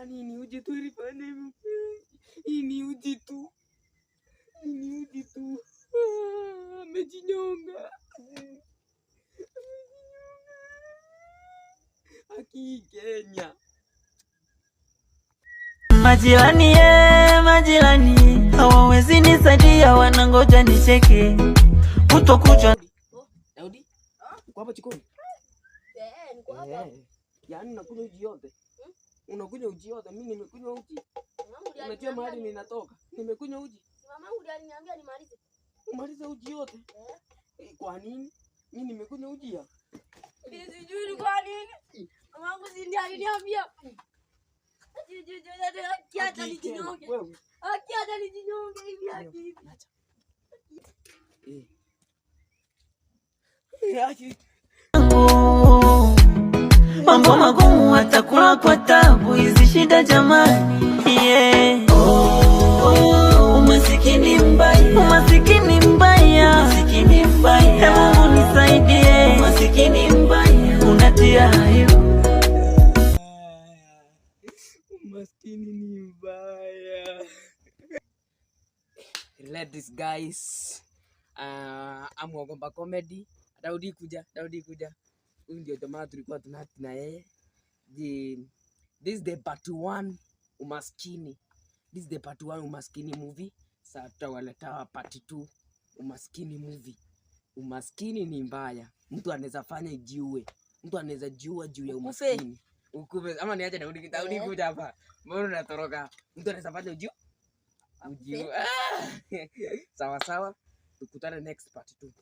Yaani ni uji tu ilifanya hivi. Hii ni uji tu. Hii ni uji tu. Ah, amejinyonga. Amejinyonga. Aki Kenya. Majirani ye, majirani hawawezi nisaidia, wanangoja nicheke kutokucha. Daudi, uko hapa jikoni? Eh, niko hapa. Eh. Yaani unakunywa uji yote? Unakunywa uji yote? Mimi nimekunywa uji. Mamangu ndiye Unajua aliniambia mahali ninatoka? Nimekunywa uji. Mamangu ndiye aliniambia nimalize. Umalize uji yote? Eh. Eh, kwa nini? Mimi nimekunywa uji ya. Mimi sijui ni kwa nini. Mamangu si ndiye aliniambia. Aki acha Aki Kenya, nijinyonge. wewe. Aki acha nijinyonge hivi aki hivi. Acha. Eh. Eh, aki. Mambo magumu atakula kwa tabu, hizi shida jamani, yeah. Oh, umasikini mbaya, umasikini mbaya, umasikini mbaya. E Mungu nisaidie, umasikini mbaya, unatia aibu. Umaskini ni mbaya. Ladies guys, I'm Wagomba Comedy. Daudi kuja, Daudi kuja. Huyu ndio jamaa tulikuwa tunati na yeye. This is the part 1 umaskini. This is the part 1 umaskini movie. Sasa tutawaletea part 2 umaskini movie. Umaskini ni mbaya. Mtu anaweza fanya ijiue. Mtu anaweza jiua juu ya Ukufe. umaskini. Ukufe. Ama niache Daudi, Daudi Eh. kuja hapa. Mbona unatoroka? Mtu anaweza fanya ujiue. Ujiue. Ah! Sawa sawa. Tukutane next part 2.